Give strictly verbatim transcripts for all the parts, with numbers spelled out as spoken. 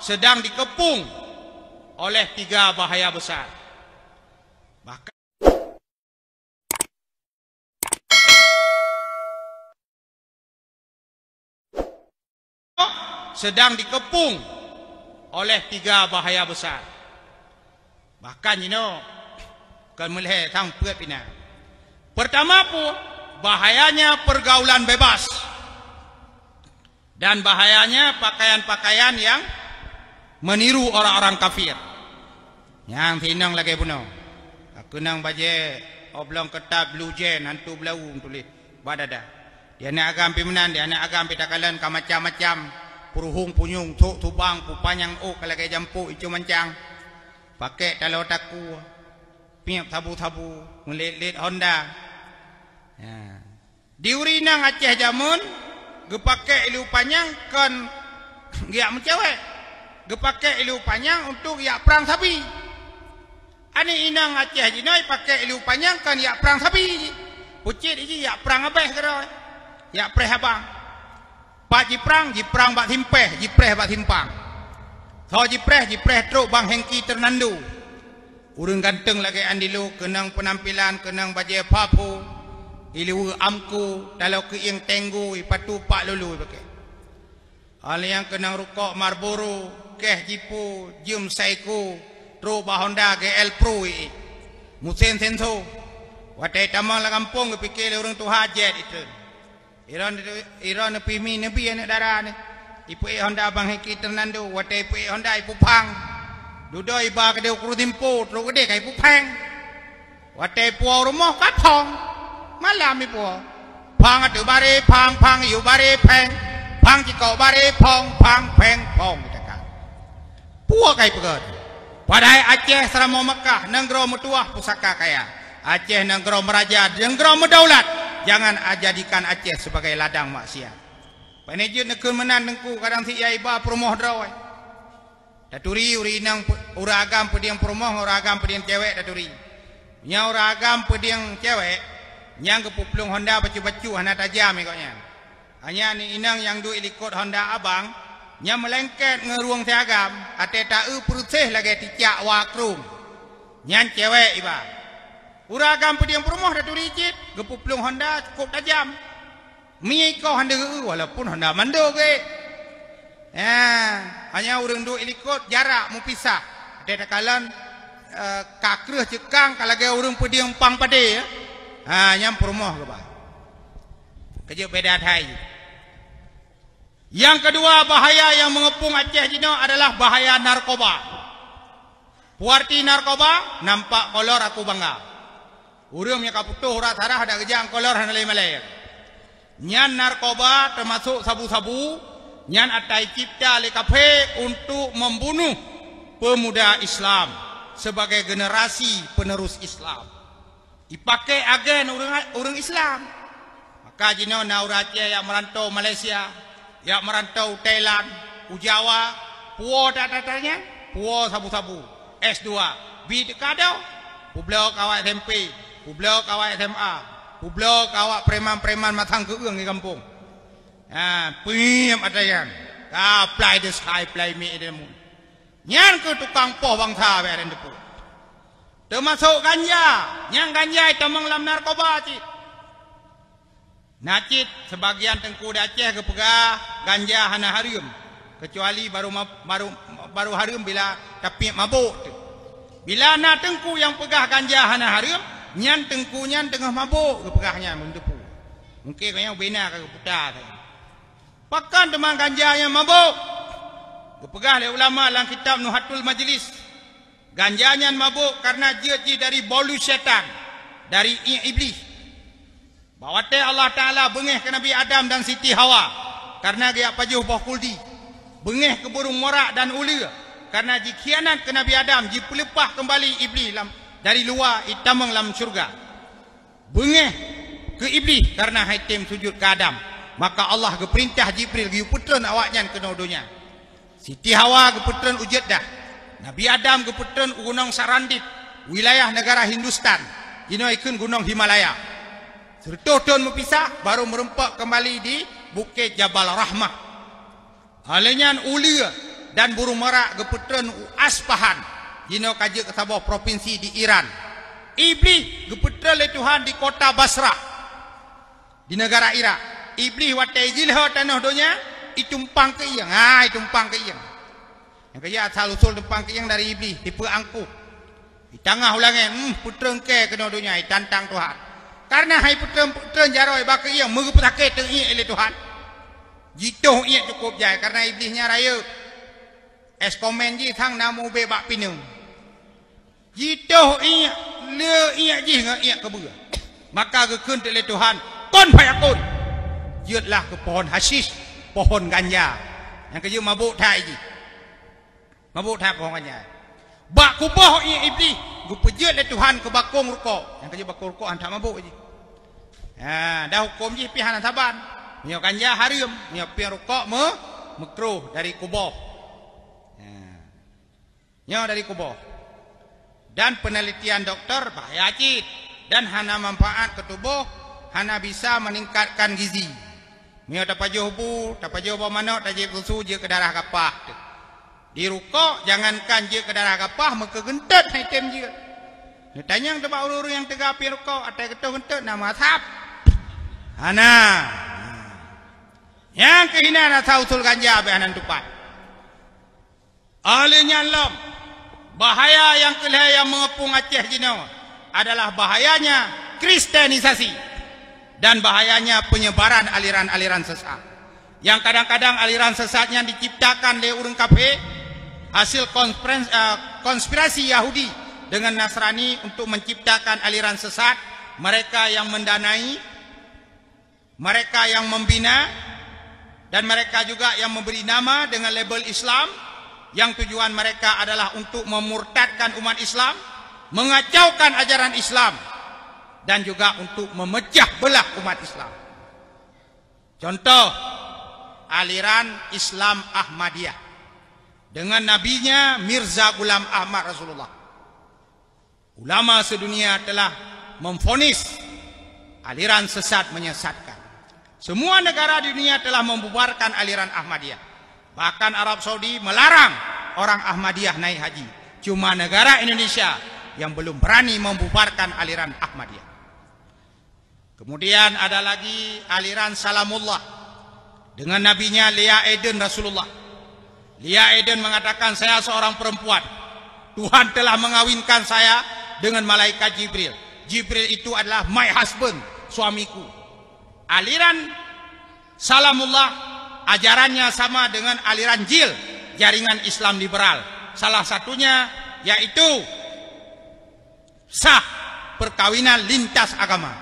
sedang dikepung oleh tiga bahaya besar. Bahkan sedang dikepung oleh tiga bahaya besar. Bahkan jinoe kon meulhèe sang peuet pih na. Pertama pun, bahayanya pergaulan bebas. Dan bahayanya pakaian-pakaian yang meniru orang-orang kafir. Nyang sinong lagèe bunoe. Keunong bajèe oblong keutat blue jean, hantu beulaweueng tuléh bak dada. Di aneuk agam pih meunan, di aneuk agam pih takalon ka macam-macam. Peuruhong punyueng, sôk subang, peupanyang ôk ka lagèe jampôk, ico mancang. Pakèk taloe takue, piep sabu-sabu, meulét-lét Honda. Ya. Di ureueng inong Aceh jameun, geupakèk ilu panyang kon geujak meucewek. Geupakèk ilu panyang untuk jak prang sabi. Aneuk inong Aceh jinoe pakèk ilu panyang kon jak prang sabi. Peucit jih jak prang abéh keudroe. Jak preh abang. Pat jiprang, jiprang bak simpéh, jipreh bak simpang. Soe jipreh, jipreh trok Bang Hengki Ternando. Ureueng ganteng lagèe Andilo, keunong peunampilan, keunong bajèe phapo, iluweue amko, taloe keuieng tenggo, ipatu pak lolo ipakèe. Alèh nyan keunong rukok Marlboro, kèh Zippo, jeuem Seiko, trok bak Honda G L Pro ié. Meusén senso. Watèe tamong lam gampông geupike lé ureueng tuha jet itreun. Iron, iron neupih mi neubi aneuk dara nyoe. Ipeuék Honda Bang Hengki Ternando, watèe ipeuék Honda ipeuphang. Dudoe iba keudeh u Krutimpo, trok keudeh ka ipeuphang. Watèe ipuwoe u rumoh ka phong. Malam ipuwoe. Phang ateueh baré, phang, phang, yue baré, phèng. Phang cikok baré, phong, phang, phèng, phong, ita ka. Peue ka ipeugah? Padahai Aceh seuramoe Meukah, nanggroe meutuwah pusaka kaya. Aceh nanggroe meuraja, nanggroe meudaulat. Jangan jadikan Aceh sebagai ladang maksiat. Pane jeuet neukheun meunan Teungku, kadang si yai ba peurumoh droe. Taturi ureueng inong pe-, ureueng agam peudieng peurumoh ngon ureueng agam peudieng cewek taturi. Nyan ureueng agam peudieng cewek, nyang geupeuplueng honda bacut-bacut hana tajam ikot nyan. Hanya ni inong nyang duek likot honda abang, nyan meulengket ngon rueng si agam, até ta-eu peureuséh lagèe ticak wa krueng. Nyan cewek iba. Ureueng agam peudieng peurumoh taturi cit, geupeuplueng honda cukôp tajam. Mie ikoh han deuh, walaupun honda mandum gét. Ya, hanya ureueng duek likot jarak meupisah. Até takalon, eh, ka kreueh ceukang ka lagèe ureueng peudieng pang padé, ya. Ha, nyan peurumoh geuba. Keujeuet beda thai. Nyang keudua, bahaya nyang meungeupung Aceh jinoe adalah bahaya narkoba. Peue arti narkoba? Nampak kolor aku bangga. Ureueng nyang ka putôh urat sarah dak geujak kolor hana lé malèe. Nyan narkoba teumasok sabu-sabu, nyan ata icipta lé kafé untuk membunuh pemuda Islam sebagai generasi penerus Islam. Ipakèk agen ureueng, ureueng Islam. Maka jinoe na ureueng Aceh nyang meurantô Malaysia, nyang meurantô Thailand, u Jawa, puwoe that-that nyan, puwoe sabu-sabu, S dua, bi teuka doh, peubloe keu awak S M P, peubloe keu awak S M A, peubloe keu awak preman-preman masang keueung di gampông. Ha, piep ata nyan. Ka fly the sky, fly me the moon. Nyan keuh tukang poh bansa bèk ada teupeu. Teumasok ganja, nyang ganja itamong lam narkoba cit. Na cit sebagian teungku di Aceh geupeugah ganja hana hareuem, keucuali baru ma-, baru, baru hareuem bila tapiep mabök teuh. Bila na teungku nyang peugah ganja hana hareuem, nyan teungku nyan teungoh mabök geupeugah nyan meunteupeu. Mungken gobnyan ubena ka geuputa saja. Pakon teuma ganja nyan mabök? Geupeugah lé ulama lam kitab Nuhatul Majlis, ganja nyan mabök kareuna jeuet jih dari bolu syaitan, dari iék Iblih. Bak watèe Allah Taala beungéh keu Nabi Adam dan Siti Hawa kareuna geujak pajoh boh kuldi, beungéh keu burông merak dan uleue kareuna jikhianat keu Nabi Adam, jipeuleupah keumbali Iblih lam, dari luwa itamong lam syeuruga. Beungéh keu Iblih kareuna han item sujut keu Adam, maka Allah geupeurintah Jibril geuyue peutreun awaknyan keunoe donya. Siti Hawa geupeutreun u Jeddah, Nabi Adam geupeutreun u Gunong Sarandib, wilayah neugara Hindustan, jinoe ikheun Gunong Himalaya. Sireutôh thôn meupisah, baru meurumpok keumbali di Bukét Jabal Rahmah. Óh lheueh nyan uleue, Dan burung merak geupeutreun u Aspahan, jinoe ka jeuet keu saboh propinsi di Iran. Iblih geupeutreun lé Tuhan di kota Basrah, di neugara Irak. Iblih watée jilho tanoh donya, itumpang keu iéng. Ha, itumpang keu iéng. Nyang keujeuet asal usul tumpang keu iéng dari Iblih, tipe angkuh. Di tangah ulangée, hmm, peutreun kée keunoe donya, itantang Tuhan. Kareuna hai peutreun-peutreun jaroe bak keu iéng, meugeupeutakét teuk iék lé Tuhan. Jitoh iék cukup jai, kareuna Iblih nyan rayeuk. Es komen jih sang na meuubé bak pineung. Jitoh iék, le iék jih ngon iék keubeue. Maka geukheun teuk lé Tuhan, "Kun fayakun. Jeuetlah keu pohon hasyis, pohon ganja." Nyang keujeuet mabök that jih. Mabök that pohon ganja. Bak kuboh iék Iblih, geupeujeuet lé Tuhan keu bakong rukok. Nyang keujeuet bakong rukok han that mabök jih. Ha, dah huköm jih pih hana saban. Meunyoe ganja hareuem, meunyoe pieng rukok me-, meukruh dari kuboh. Ha. Nyoe dari kuboh. Dan penelitian doktor bahaya cit dan hana manfaat keu tuboh, hana bisa meningkatkan gizi. Meunyoe tapajoh bu, tapajoh boh manok, tajieb susu, jeuet keu darah gapah teuh. Di rukok, jangankan jeuet keu darah gapah, meukeugeunteut hai tem jeuet. Neutanyong teuh bak ureuëng-ureuëng nyang teuga pieng rukok, atai geutoh geunteut na meuasap. Hana. Nyang keuh inan asal usul ganja bék hana tupat. Óh lheueh nyan lom, bahaya nyang keu lhée nyang meungepung Aceh jinoe adalah bahayanya kristenisasi dan bahayanya penyebaran aliran-aliran sesat. Yang kadang-kadang aliran sesat nyan diciptakan lé ureuëng kafé, hasil konspren-, eh, konspirasi Yahudi dengan Nasrani untuk menciptakan aliran sesat, mereka yang mendanai, mereka yang membina, dan mereka juga yang memberi nama dengan label Islam, yang tujuan mereka adalah untuk memurtadkan umat Islam, mengacaukan ajaran Islam, dan juga untuk memecah belah umat Islam. Contoh, aliran Islam Ahmadiyah dengan nabinya Mirza Ghulam Ahmad Rasulullah. Ulama sedunia telah memvonis aliran sesat menyesatkan. Semua negara di dunia telah membubarkan aliran Ahmadiyah. Bahkan Arab Saudi melarang orang Ahmadiyah naik haji. Cuma negara Indonesia yang belum berani membubarkan aliran Ahmadiyah. Kemudian ada lagi aliran Salamullah dengan nabinya Leah Eden Rasulullah. Leah Eden mengatakan, "Saya seorang perempuan. Tuhan telah mengawinkan saya dengan malaikat Jibril. Jibril itu adalah my husband, suamiku." Aliran Salamullah ajarannya sama dengan aliran JIL, jaringan Islam liberal. Salah satunya yaitu sah perkawinan lintas agama.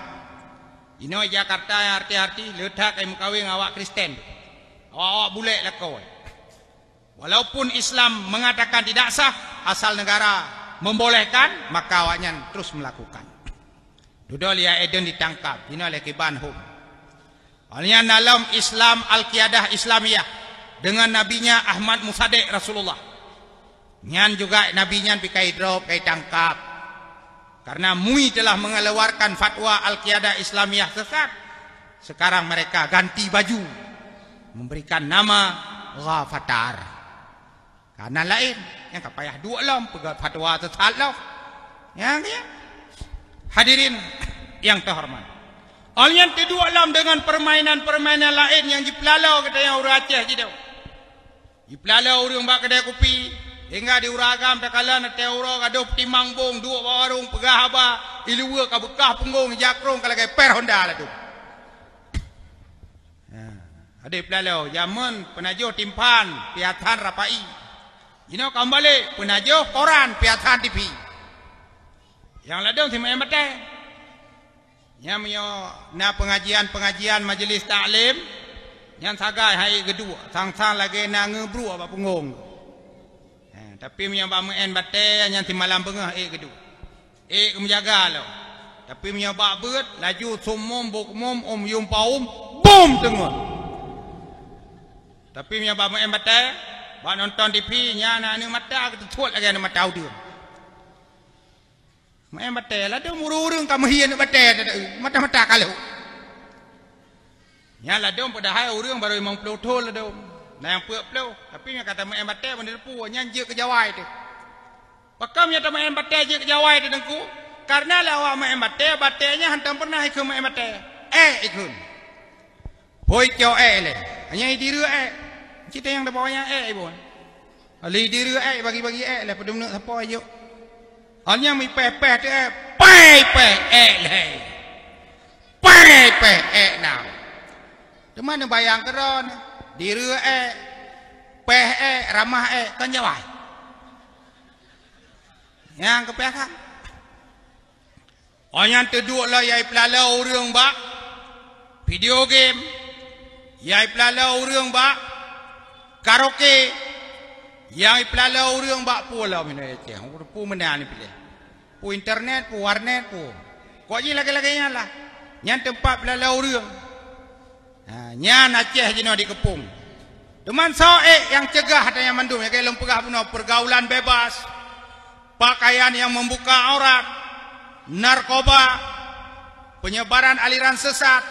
Inoe Jakarta nyang artis-artis le that ka meukawen ngon awak Kristen. Awak-awak bulek lakoe. Walaupun Islam mengatakan tidak sah, asal negara membolehkan, maka awaknyan terus melakukan. Dudoe Leah Eden ditangkap, inoe lé kiban hom. Awaknyan dalam Islam Al-Qiyadah Islamiyah dengan nabinya Ahmad Musaddiq Rasulullah. Nyan juga nabi nyan pih ka idrob, ka itangkap. Karena MUI telah mengeluarkan fatwa Al-Qiyadah Islamiyah sesat. Sekarang mereka ganti baju, memberikan nama Ghafatar. Karena laén, nyang ka payah duek lom, peugah fatwa sesat lom. Nyang dia. Hadirin yang terhormat. Awaknyan teuduek lom dengan permainan-permainan laén nyang jipeulalo geutanyoe ureuëng Aceh jinoe. Jipeulalo ureuëng bak keudè kupi, hingga di ureuëng agam takalon ateueh uroe gadôh peutimang bông, duek bak warông peugah haba, iluweue ka beukah punggong, ija krông ka lagèe per Honda ladôm. Ha, adak peulalo, jameun peunajoh timphan, piasan rapai. Jinoe ka meubalek, peunajoh koran, piasan tipi. Nyang ladôm si meu'en batèe. Nyan meunyoe na pengajian-pengajian majlis taklim, nyan sagai han ék geuduek, sang-sang lagèe na ngeubruek bak punggong. Ha, tapi meunyoe bak meu'en batèe, nyan simalam beungoh ék geuduek. Ék geumeujaga lom. Tapi meunyoe bak beuet, laju sumum, bukmum, um yum paum, bum teungeut. Tapi meunyoe bak meu'en batèe, bak nonton tipi, nyan aneuk mata geuteutuet lagèe aneuk mata udeueng. Meu'en batèe, ladôm ureueng-ureueng ka meuhi aneuk batèe, mata-mata kalok. Nyan ladôm padahai ureueng barô limong ploh thôn ladôm. Na nyang peuet ploh, tapi nyang ka tameu'en batèe ban teupeue, nyan jeuet keu jawai teuh. Pakon nyang tameu'en batèe jeuet keu jawai teuh, Teungku? Kareuna lé awak meu'en batèe, batèe nyan hántom pernah ikheun meu'en batèe. Èk ikheun. Phôi cok èk lé. Hanya idireuk èk. Cit nyang dapat nyang èk ibu. Lé idireuk èk, bagi-bagi èk lé, padum neuk sapo jok. Awak nyan mipèh-pèh teuh èk, pèh-pèh èk lé. Pèh-pèh èk na. Teuma neubayang keudroe, direuk èk, pèh èk, ramah èk, kon jawai. Nyang keupèh kan? Awak nyan teuduek lom yai peulalo ureueng bak video game, yai peulalo ureueng bak karaoke, yai peulalo ureueng bak peue lom inoe Aceh. Peue meunan piléh. Peue internet, peue warnet, peue. Kok jih lagèe-lagèe nyan lah. Nyan teumpat peulalo ureueng. Ha, nyan Aceh jinoe dikeupông. Teuma soe èk nyang cegah ata nyan mandum, nyang lôn peugah bunoe, pergaulan bebas, pakaian yang membuka aurat, narkoba, penyebaran aliran sesat,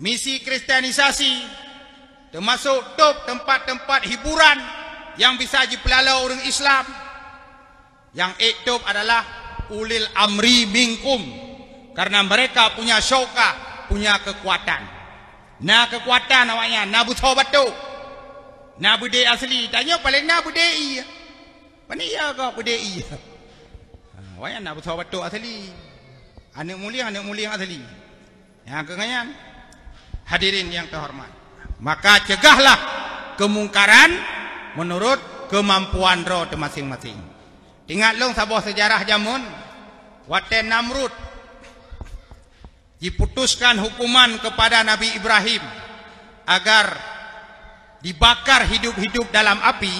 misi kristenisasi, termasuk top tempat-tempat hiburan yang bisa jipeulalo ureueng Islam. Nyang ék top adalah ulil amri minkum, karena mereka punya syaukah, punya kekuatan. Na kekuatan awaknyan, na beusoe batôk, na beudé asli. Tanyoe paléng na beudé ie. Pane ya kah beudé ie? Ha, awaknyan na beusoe batôk asli. Aneuk mulieng, aneuk mulieng asli. Nyang keu nyan, hadirin yang terhormat, maka cegahlah kemungkaran menurut kemampuan droe teuh maséng-maséng. Ingat lôn saboh seujarah jameun, watèe Namrud jiputuskan hukuman kepada Nabi Ibrahim agar dibakar hidup-hidup dalam api,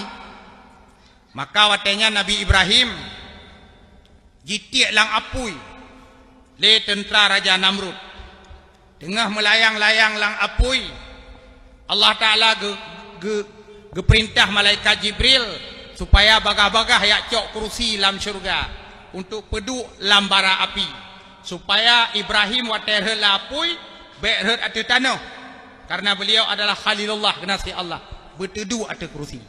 maka watèe nyan Nabi Ibrahim jitiek lam apui lé teuntra Raja Namrud. Teungoh meulayang-layang lam apui, Allah Taala geu-, geu-, geupeurintah malaikat Jibril supaya bagaih-bagaih jak cok kursi lam syeuruga untuk peuduek lam bara api, supaya Ibrahim watèe rhot lam apui bèk rhot ateueh tanoh, karena beliau adalah Khalilullah, keuneuk si Allah, beuteuduek ateueh kursi.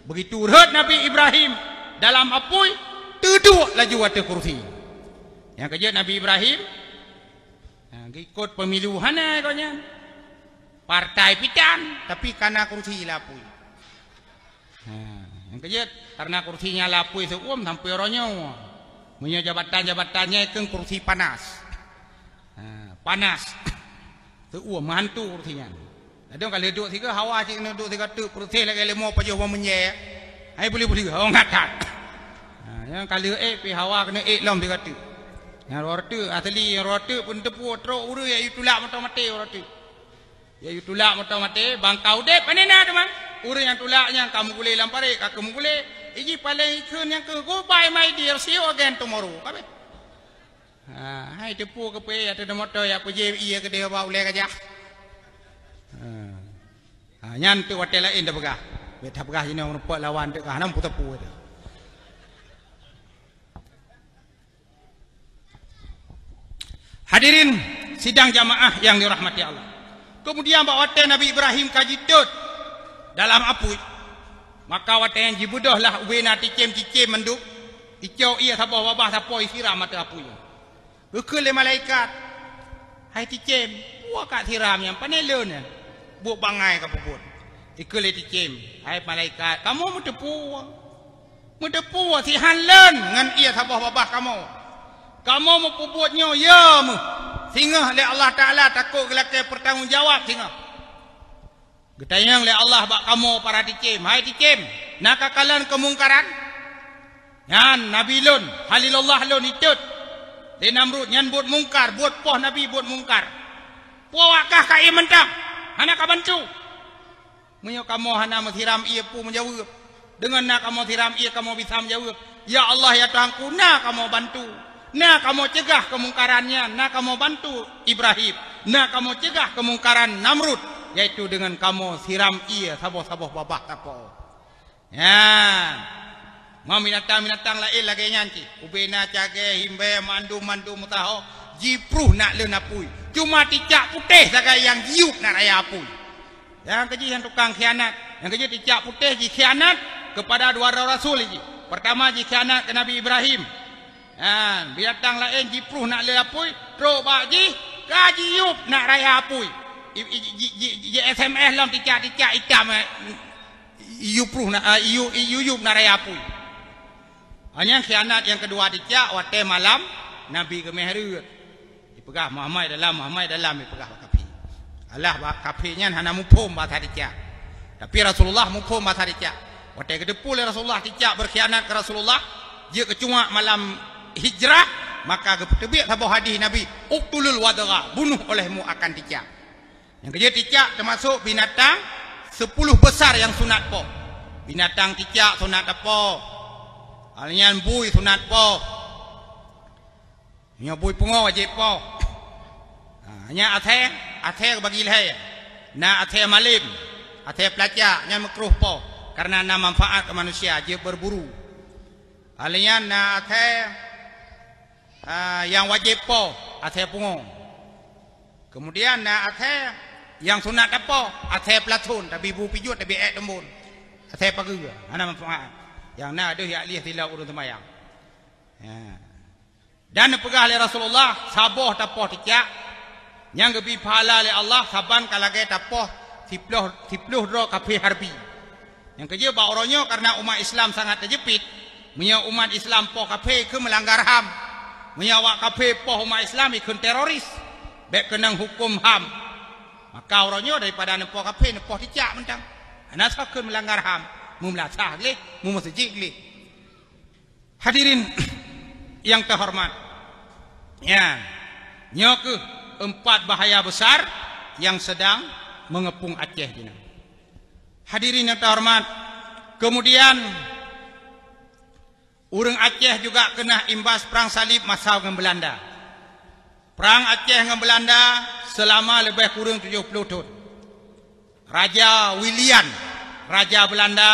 Begitu rhot Nabi Ibrahim dalam apui, teuduek laju ateueh kursi. Nyang keujeuet Nabi Ibrahim, ha, geuikot pemilu hana gobnyan. Partai pih tan, tapi kana kursi lam apui. Ha, nyang keujeuet, karena kursi nyan lam apui seuuem sampoe uroe nyoe. Meunyoe jabatan-jabatan nyan keu kursi panas. Ha, panas. Seuuem meuhantu kursi nyan. Ladôm ka lheueh duek sigoe hawa cit keuneuk duek sigoe teuk, peureuseh lagèe leumo pajoh bak meunjée. Hai buli-buli, hawa ngat that. Ha, nyang ka lheueh ék pih hawa keuneuk ék lom sigoe teuk. Nyang roh teuk asli, nyang roh teuk pun teupeue trok ureueng nyang yue tulak mantong maté roh teuk. Nyang yue tulak mantong maté, bang ka udép, pane na teuma. Ureueng nyang tulak nyan ka meugulé lam parék, ka keu meugulé. Iji paléng ikheun nyang keu goodbye my dear, see you again tomorrow. Ka abéh. Ha, hai teupeue keupeue ateueh moto jak peujeuet ie keudéh bak ulèe gajah. Ha. Ha, nyan teuk watèe laén tapeugah. Bèk tapeugah jinoe meureumpok lawan teuk ka hana meuteupeue teuh. Hadirin sidang jamaah yang dirahmati Allah. Kemudian bak watèe Nabi Ibrahim ka jitot dalam apui, maka watèe nyan jibeudôh lah ubé na cicém-cicém mandum, icok ie saboh babah sapo isiram ateueh apui. Geukheun lé malaikat, "Hai cicém, peue ka siram nyan, pane lôn nyan? Buet bangai ka peubuet." Ikheun lé cicém, "Hai malaikat, kamoe meuteupeue. Meuteupeue sihan lôn ngon ie saboh babah kamoe. Kamoe meupeubuet nyoe, ya meuh, singoh lé Allah Taala takot geulakèe peutanggong jawab singoh." Geutanyong lé Allah bak kamoe para cicém, "Hai cicém, na ka kalon keumungkaran?" Nyan nabi lôn, Khalilullah lôn itot lé Namrud, nyan buet mungkar, buet poh nabi buet mungkar. Peue awak kah ka ie mantong, hana ka bantu. Meunyoe kamoe hana meusiram ie peue meujaweueb, deungon na kamoe siram ie kamoe bisa meujaweueb, "Ya Allah, ya Tuhanku, na kamoe bantu, na kamoe cegah keumungkaran nyan, na kamoe bantu Ibrahim, na kamoe cegah keumungkaran Namrud, yaitu deungon kamoe siram ie saboh-saboh babah sapo." Nyan. Ngon binatang-binatang laén lagèe nyan cit. Ubé na cagèe, himbèe, mandum-mandum meusaho, jipruh nak lôn apui. Cuma cicak putéh sagai nyang jiyueb nak raya apui. Nyang keujih nyang tukang khianat. Nyang keujeuet ticak putéh jikhianat keupada dua droe rasul jih. Peurtama jikhianat keu Nabi Ibrahim. Ha, binatang laén jipruh nak lé apui, trok bak jih, ka jiyueb nak raya apui. I, i, ji, ji, ji, ji S M S lom ticak-ticak itam, eh, iyueb pruh nak, eh, iyueb, iyueb nak raya apui. Hanya khianat nyang keudua ticak watée malam Nabi geumeh reuet. Dipeugah, "Muhammad dalam, Muhammad dalam," dipeugah bak kafé. Alah, bak kafé nyan hana muphom bahasa ticak. Tapi Rasulullah muphom bahasa ticak. Watée geuteupeue lé Rasulullah ticak beurkhianat keu Rasulullah, jeuet keu cuak malam hijrah, maka geupeuteubiet saboh hadih Nabi, "Uqtulul wadgha, bunuh olehmu akan ticak." Nyang keujeuet ticak teumasok binatang sepuluh besar nyang sunat poh. Binatang ticak sunat tapoh. Hal nyan bui sunat poh. Nyoe bui pungo wajéb poh. Ha, nyan asèe, asèe bagi lhèe. Na asèe malem, asèe peulacak, nyan meukruh poh, kareuna na manfaat keu manusia, jeuet beuburu. Hal nyan na asèe, ah, nyang wajéb poh, asèe pungo. Keumudian na asèe nyang sunat tapoh, asèe peulathon, tabi bu pijuet, tabi èk teumbon. Asèe pageue, hana manfaat. Nyang na deuh jak lieh silop ureueng seumayang. Ya. Dan neupeugah lé Rasulullah, saboh tapoh ticak, nyang geubri pahala lé Allah saban ka lagèe tapoh siploh, siploh droe kafé harbi. Nyang keujeuet bak uroe nyoe kareuna umat Islam sangat teujeupit, meunyoe umat Islam poh kafé kheun meulanggar ham. Meunyoe awak kafé poh umat Islam, ikheun teroris, bèk keunong huköm ham. Maka uroe nyoe daripada neupoh kafé, neupoh ticak mantong. Hana soe kheun meulanggar ham, meumeulasah gleh, meumeuseujid gleh. Hadirin yang terhormat, ya, nyoe keuh empat bahaya besar yang sedang mengepung Aceh jinoe. Hadirin yang terhormat, kemudian ureueng Aceh juga keunah imbas perang salib masa ngon Belanda. Prang Aceh ngon Belanda seulama leubeh kureueng tujoh ploh thon. Raja William, raja Belanda,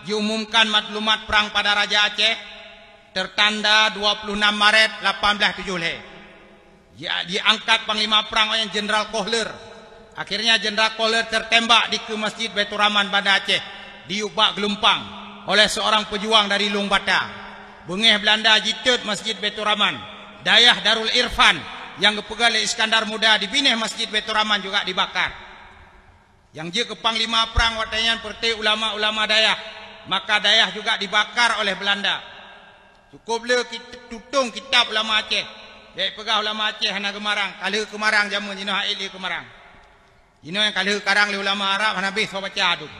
jiumumkan maklumat prang pada Raja Aceh, tertanda dua puluh enam Maret lapan belas tujoh lhèe. Ji-, jiangkat panglima prang awaknyan Jenderal Kohler. Akhirnya Jenderal Kohler tertembak dikeue Masjid Baiturrahman Banda Aceh, diyueb bak geulumpang oleh seorang pejuang dari Lueng Bata. Beungèh Belanda jitot Masjid Baiturrahman. Dayah Darul Irfan nyang geupeugah lé Iskandar Muda dibinéh Masjid Baiturrahman juga dibakar. Nyang jeuet keu panglima prang watèe nyan peureuté ulama-ulama dayah, maka dayah juga dibakar oleh Belanda. Cukôp le kit-, tutông kitab ulama Aceh. Bèk peugah ulama Aceh hana geumarang, ka lheueh keumarang jameun jinoe, han ék lé keumarang. Jinoe nyang ka lheueh karang lé ulama Arab hana beh soe baca dum.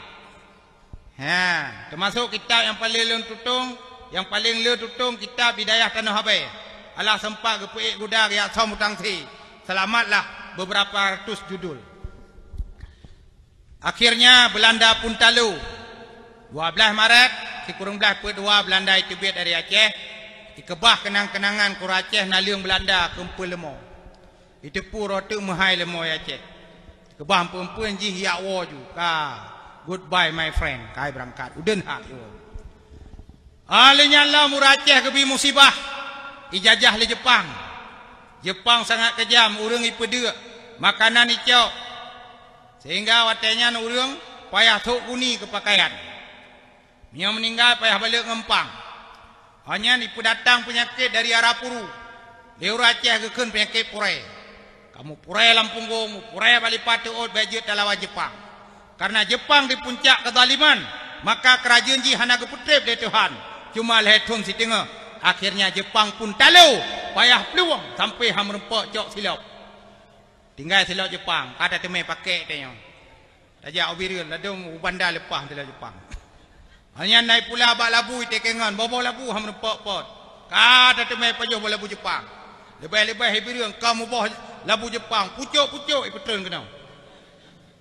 Ha, teumasok kitab nyang paleng lôn tutông, nyang paleng le tutông kitab di dayah Tanoh Abée. Alah seumpat geupeuék guda geujak som u Tangse. Seulamatlah beberapa ratus judul. Akhirnya Belanda pun talo. Dua belas Maret, sikureueng blaih peuet dua Belanda iteubiet dari Aceh, ikeubah keunang-keunangan keu ureueng Aceh naleueng Belanda keu eumpeuen leumo. Iteupeue uroe teuk meuhai leumo Aceh. Keubah eumpeuen-eumpeuen jih jak woe ju. Ka, goodbye my friend. Ka ibeurangkat. Udeueng that iwoe. Ah, lheueh nyan lom ureueng Aceh geubri musibah. Ijajah lé Jeupang. Jeupang sangat keujam, ureueng ipeudeuk, makanan icok. Sehingga watèe nyan ureueng payah sôk guni keu pakaian. Meunyoe meuninggai payah balek ngon pang. Awak nyan ipeudatang peunyakét dari Arapuru. Lé ureueng Aceh geukheun peunyakét purée. Ka mupurée lam punggong, mupurée bak lipa teuôt, bèk jeuet talawan Jeupang. Kareuna Jeupang di puncak keuzaliman, maka keurajeuen jih hana geupeutreb lé Tuhan, cuma lhèe thon siteungoh. Akhirnya Jeupang pun talo, payah plueng sampoe han meurumpok cok silop. Tinggai silop Jeupang, ka tateumé pakék tanyoe. Tajak u Bireuen, ladôm u Banda leupah silop Jeupang. Awak nyan na ipula bak labu iteukée ngon, boh-boh labu han meurumpok pot. Ka tateumé pajoh boh labu Jeupang. Leubeh-leubeh i Bireuen ka muboh labu Jeupang, pucok-pucok ipeutreun keunoe.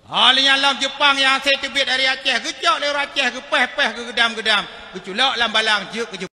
Awak nyan lom Jeupang nyang hase teubiet dari Aceh, geucok lé ureueng Aceh, geupéh-péh, geugeudam-geudam, geuculok lam balang jeuet keu